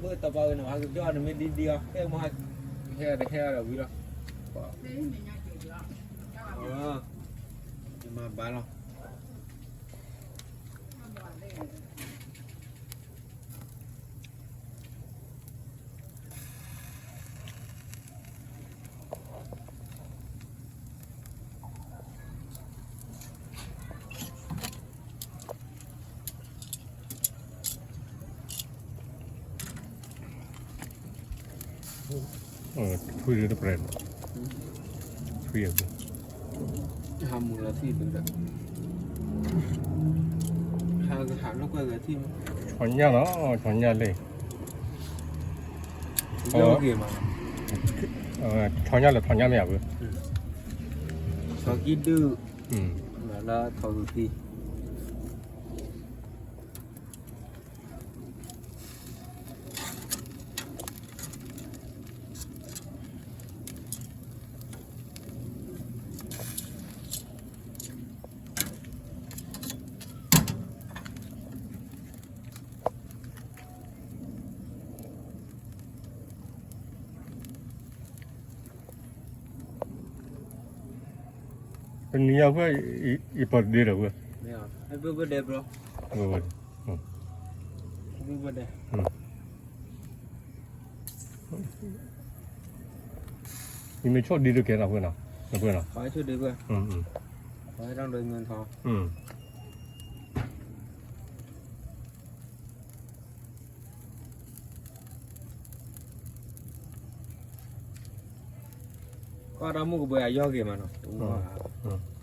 တပှၤဂ့ၤန့ၣ် ဟဲကကၠီနမ့ၢ်ဒ်ဒ်အီၤ ဟဲမဟဲ ဟဲဒီးဟဲဒီးဝံၤလီၤ. ယမၤဘၣ်လီၤ. ထွံၣ်တပျဲၢ်, ထွံၣ်အံၤ, ဟးမူလီၤထံၣ်ဒုးဒီး, ဟးကဟးလိာ်ကွဲဂဲၤထံၣ်မး, ဆီညၣ်လီၤ, ဆီညၣ်လဲၣ်, ယီၢ်ဂ့ၤမး, ဆီညၣ်လၢဆီညၣ်မ့ၢ်ဧါဘၣ်, ဆီကံၢ်ဒုၣ်, လၢဆီဂုၤဖံ တနံၤညါဝဲ, ယပၢ်တဒ့ဒီးဝဲ, ယမ့ၢ်ဆိၣ်ဒ့တကဲနီၤဝဲနီၤ, ဝဲနီၤ, ကွၢ်တၢ်မုၢ်ကဘှဲးအယီၢ်ဂ့ၤမးနီၤ,